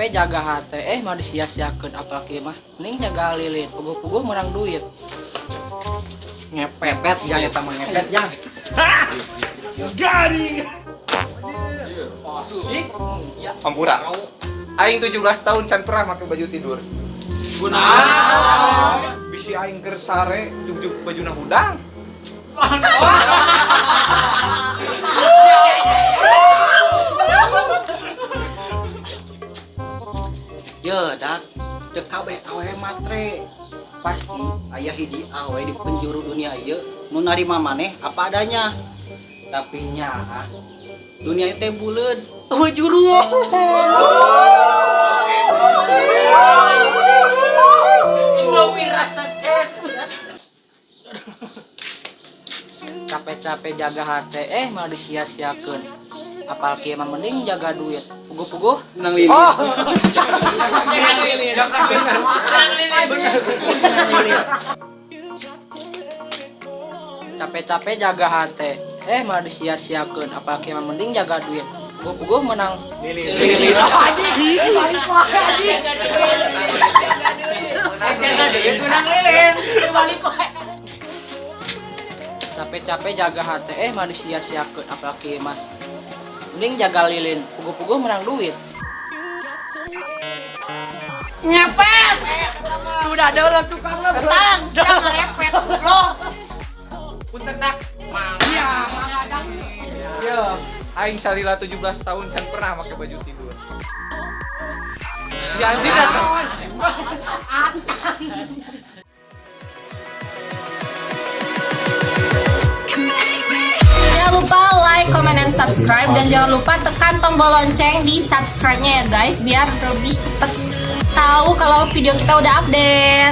Capek-capek jaga hate, eh, mah disia-siakeun. Apalagi mah mending jaga lilin, puguh-puguh menang duit. Ngepet jang, eta mah ngepet jang. Garing. Asik. Hampura. Aing 17 tahun can pernah make baju tidur. Kunaon? Bisi aing keur sare jug-jug bajuna hudang. Ye, dak teu kabeh awewe matre. Pasti aya hiji awewe di penjuru dunia ieu nu narima maneh apa adanya. Tapi nya ah, dunia teh buleud. Eueuh juru. Indomie rasa cek. Capek-capek jaga hate, eh, malah disia-siakeun. Apalagi mah mending jaga duit, puguh-puguh Menang lilin. Oh. Capek-capek jaga hate, eh, malah disia-siakeun. Apalagi mah mending jaga duit, puguh-puguh menang lilin. Lilin. Anjing, balik wae anjing. Jaga duit menang lilin. Balik wae. Capek-capek jaga hate, eh, malah disia-siakeun. Apalagi mah mending jaga lilin, puguh-puguh menang duit. Ngepet. Udah ada lah tukang lah. Tentang, siang ngerepet lo. Punten dak. Iya, mang. Yo, aing salila 17 tahun can pernah make baju tidur. Ya anjing datang. Jangan lupa like, comment, dan subscribe. Dan jangan lupa tekan tombol lonceng di subscribe-nya ya guys, biar lebih cepet tahu kalau video kita udah update.